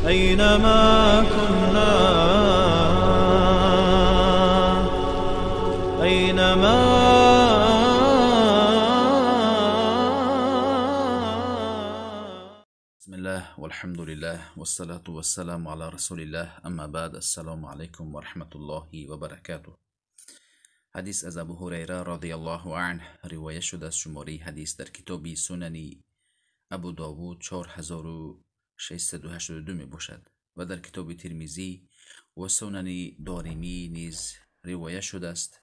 أينما كنا، أينما. بسم الله والحمد لله والصلاة والسلام على رسول الله، اما بعد، السلام علیکم و رحمت الله و برکاته. حدیث از ابو هریره رضی الله عنه روایت شده از شماره حدیث در کتاب سنن ابو داود 4682 می باشد و در کتاب ترمذی و سنن دارمی نیز روایت شده است.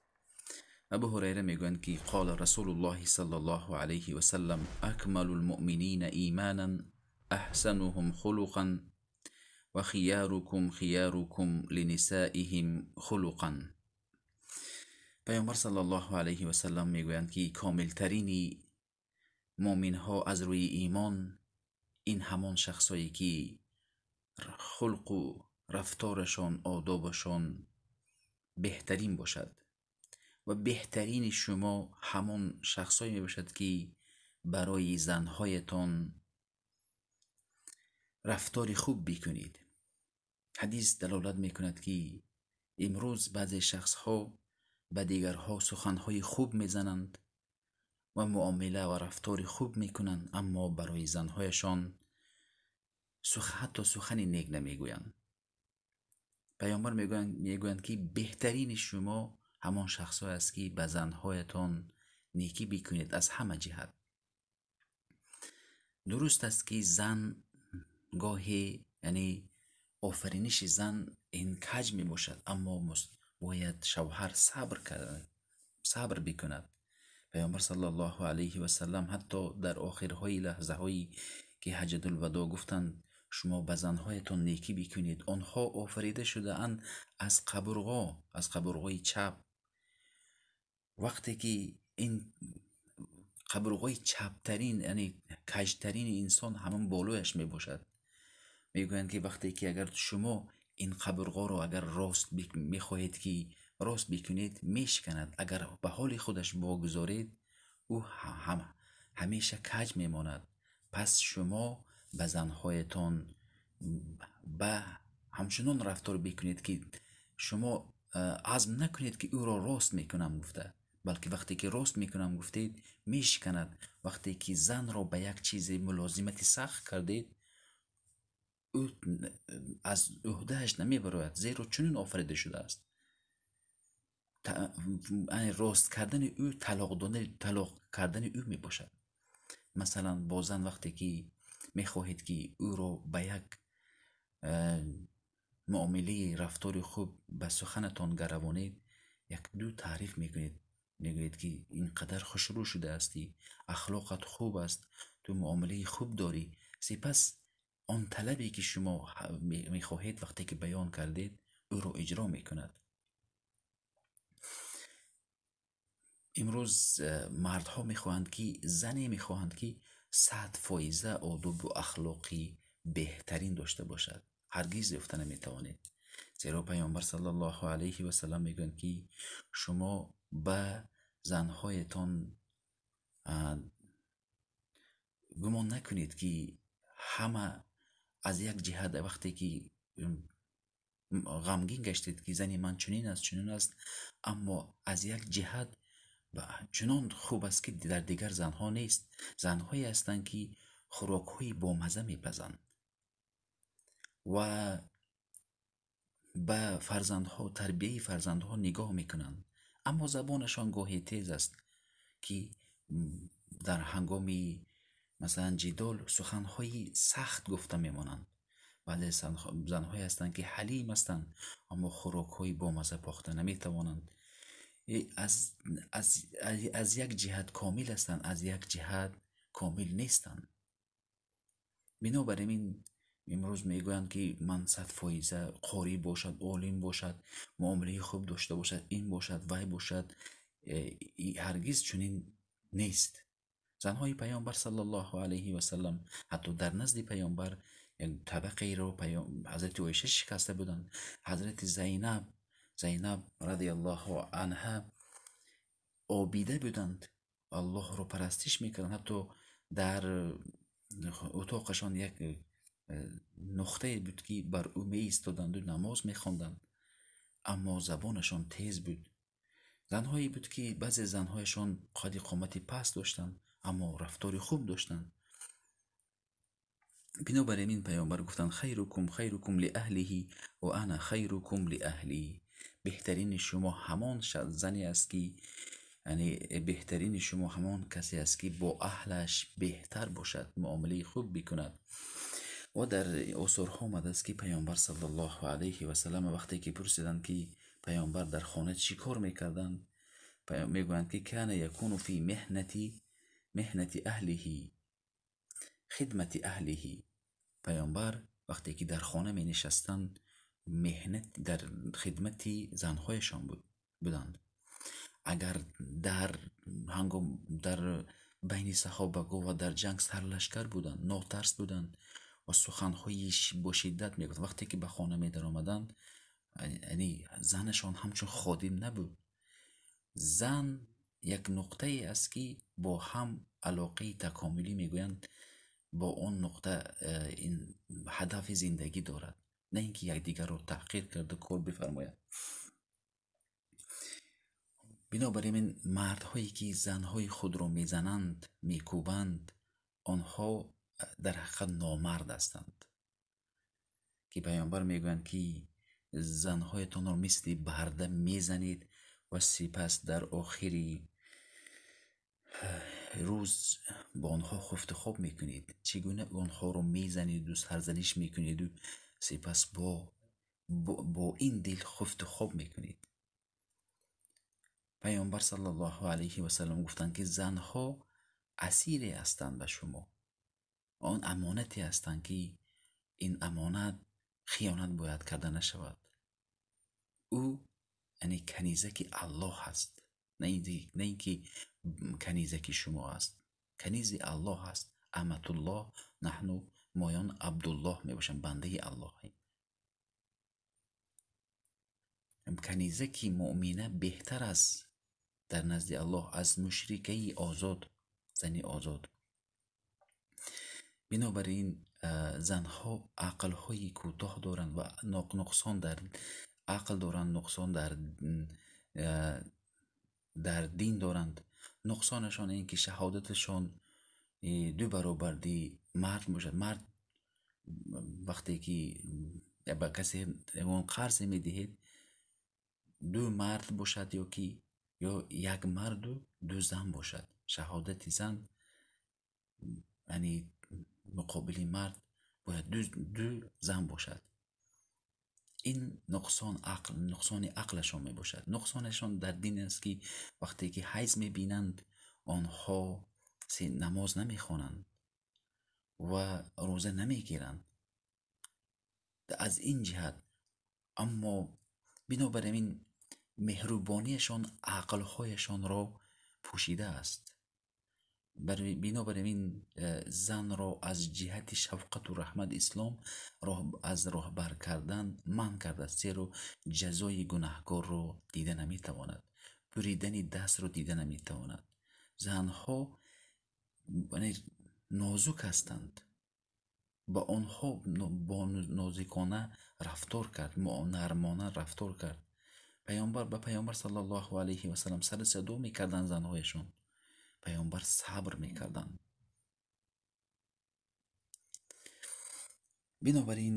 ابو هریره میگویند که قال رسول الله صلی الله علیه و سلم: اکمل المؤمنین ایمانا احسنهم خلقا و خیارکم خیارکم لنسائهم خلقا. پیامبر صلی الله علیه و سلم میگویند که کاملترین مؤمن ها از روی ایمان این همان شخصایی که خلق و رفتارشان، آدابشان بهترین باشد و بهترین شما همان شخصایی می باشد که برای زنهایتان رفتار خوب بکنید. حدیث دلالت میکند که امروز بعضی شخصها به دیگرها سخنهای خوب میزنند و معامله و رفتار خوب میکنند، اما برای زنهایشان حتی سخن نیک نمیگویند. پیامبر میگویند که بهترین شما همان شخص است که به زنهایتان نیکی بکنید از همه جهت. درست است که زن گاهی، یعنی آفرینش زن این کج می باشد، اما باید شوهر صبر بکند. پیامبر صلی الله علیه و سلم حتی در آخرهای لحظه هایی که حجة الوداع گفتند شما به زنهایتان نیکی بکنید، آنها آفریده شده اند از قبرغا، از قبرغای چپ. وقتی که این قبرغای چپترین، یعنی کجترین انسان همان بالایش می باشد، میگویند که وقتی که اگر شما این قبرغا رو اگر راست میخواهید که راست بکنید میشکند، اگر به حال خودش واگذارید او همیشه کج میماند. پس شما به زنهایتان به همچنان رفتار بکنید که شما عزم نکنید که او را راست میکنم گفته، بلکه وقتی که راست میکنم گفتید میشکند. وقتی که زن را به یک چیز ملازمت سخت کردید او از عهدهش نمیبراید، زیرا چنین آفریده شده است. راست کردن او طلاق کردن او می باشد. مثلا با زن وقتی که میخواهید که او را به یک معامله رفتار خوب به سخنتان گروانید، یک دو تعریف میکنید، میگویید که اینقدر خوشرو شده هستی، اخلاقت خوب است، تو معامله خوب داری. سپس آن طلبی که شما میخواهید وقتی که بیان کردید او را اجرا میکند. امروز مردها میخواهند که زنی میخواهند که 100% آداب و اخلاقی بهترین داشته باشد. هرگز یافته نمیتوانید، زیرا پیامبر صلی الله علیه و سلم میگویند که شما به زنهایتان گمان نکنید که همه از یک جهت وقتی که غمگین گشتید که زنی من چنین است چنین است، اما از یک جهت چنان خوب است که در دیگر زنها نیست. زنهایی هستند که خوراک‌های بامزه میپزند و به فرزندها، تربیه فرزندها نگاه میکنند، اما زبانشان گاهی تیز است که در هنگام مثلا جدال سخنهای سخت گفته میمانند. بعضی زنهایی هستند که حلیم هستند اما خوراک‌های بامزه پخته نمیتوانند. از یک جهت کامل هستند، از یک جهت کامل نیستند. بنابراین امروز میگویند که من 100% قاری باشد، عالم باشد، معامله خوب داشته باشد، این باشد، وای باشد، هرگز چنین نیست. زنهای پیامبر صلی الله علیه و سلم حتی در نزد پیامبر یک طبقه رو حضرت عایشه شکسته بودند. حضرت زینب رضی الله عنها عابده بودند، الله رو پرستش میکردند. حتی در اتاقشان یک нуқтае буд, ки бар ӯ меистоданду намоз мехонданд, аммо забонашон тез буд. Занҳое буд, ки баъзе занҳояшон қади қомати паст доштанд, аммо рафтори хуб доштанд. Бинобар ин паёмбар гуфтанд: хайрукум хайрукум ли аҳлиҳи ва ана хайрукум ли аҳли. Беҳтарини шумо ҳамон зане аст, ки яъне беҳтарини шумо ҳамон касе аст, ки бо аҳлаш беҳтар бошад, муомилаи хуб бикунад. Ва дар осорҳо омадааст, ки паёмбар саллаллоҳу алайҳи васаллам вақте ки пурсиданд, ки паёмбар дар хона чӣ кор мекарданд, мегӯянд, ки кана якуну фи меҳнати аҳлиҳи, хидмати аҳлиҳи. Паёмбар вақте ки дар хона менишастанд, меҳнат дар хидмати занҳояшон буданд. Агар дар ҳангом дар байни саҳобаго ва дар ҷанг сарлашкар буданд, нотарс буданд ва суханҳои бо шиддат мегуфтанд. Вақте ки ба хона медаромаданд, яъне занашон ҳамчун ходим набуд. Зан як нуқтае аст, ки бо ҳам алоқаи такомулӣ мегӯянд, бо он нуқта ин ҳадафи зиндагӣ дорад, на ин ки якдигарро таҳқир карда кор бифармояд. Бинобар ин мардҳое ки занҳои худро мезананд, мекӯбанд, онҳо дар ҳақиқат номард ҳастанд. Ки паёмбар мегӯянд, ки занҳоятонро мисли барда мезанед ва сипас дар охири рӯз бо онҳо хуфту хоб мекунед. Чӣ гуна онҳоро мезанеду сарзаниш мекунеду сипас бо ин дил хуфту хоб мекунед. Паёмбар саллаллоҳу алайҳи васаллам гуфтанд, ки занҳо асире ҳастанд ба шумо, он амонате ҳастанд, ки ин амонат хиёнат бояд карда нашавад. Ӯ яъне канизаки Аллоҳ аст, на ин ки канизаки шумо аст. Канизи Аллоҳ аст. Аматуллоҳ, наҳну моён Абдуллоҳ мебошем, бандаи Аллоҳем. Канизаки муъмина беҳтар аст дар назди Аллоҳ аз мушрикаи озод, зани озод. Бинобар ин занҳо ақлҳои кӯтоҳ доранд ва нуқсон дар ақл доранд, нуқсон дар дин доранд. Нуқсонашон ин ки шаҳодаташон ду баробарди мард бошад. Мард вақте ки ба касе ягон қарзе медиҳед, ду мард бошад ё ки ё як марду ду зан бошад. Шаҳодати зан яъне муқобили мард бояд ду зан бошад. Ин нуқсони ақлашон мебошад. Нуқсонашон дар дин аст, ки вақте ки ҳайз мебинанд, онҳо намоз намехонанд ва рӯза намегиранд. Аз ин ҷиҳат аммо бинобар ин меҳрубониашон ақлҳояшонро пӯшидааст. Бинобар ин занро аз ҷиҳати шафқату раҳмат ислом аз роҳбар кардан манъ кардааст, зеро ҷазои гунаҳкорро дида наметавонад, буридани дастро дида наметавонад. Занҳо нозук ҳастанд, ба онҳо бо нозикона рафтор кард, нармона рафтор кард. Паёмбар ба паёмбар саллаллоҳу алайҳи васаллам сари садо мекарданд занҳояшон. Паёмбар сабр мекарданд. Бинобар ин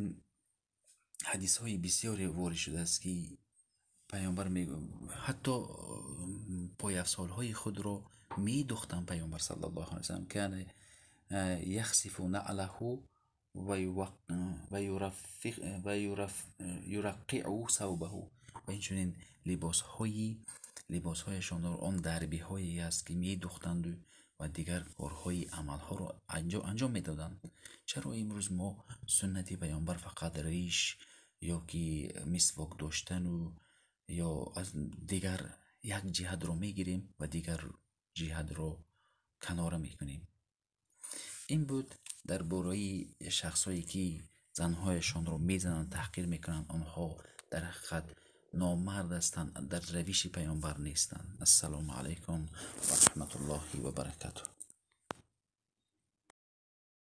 ҳадисҳои бисёре ворид шудааст, ки паёмбар ҳатто пойафзолҳои худро медухтанд. Паёмбар саллаллоҳу алайҳи васаллам кана яхсифу наълаҳу ва юраққиъу савбаҳу. Ва инчунин либосҳояшонро он дарбиҳое аст, ки медухтанду ва дигар корҳои амалҳоро анҷом медоданд. Чаро имрӯз мо суннати паёмбар фақат риш ё ки мисвок доштану ё аз дигар як ҷиҳатро мегирем ва дигар ҷиҳатро канора мекунем? Ин буд дар бораи шахсҳое, ки занҳояшонро мезананд, таҳқир мекунанд. Онҳо дар ҳақиқат номард ҳастанд, дар равиши паёмбар нестанд. Ассалому алайкум ва раҳматуллоҳи ва баракатуҳ.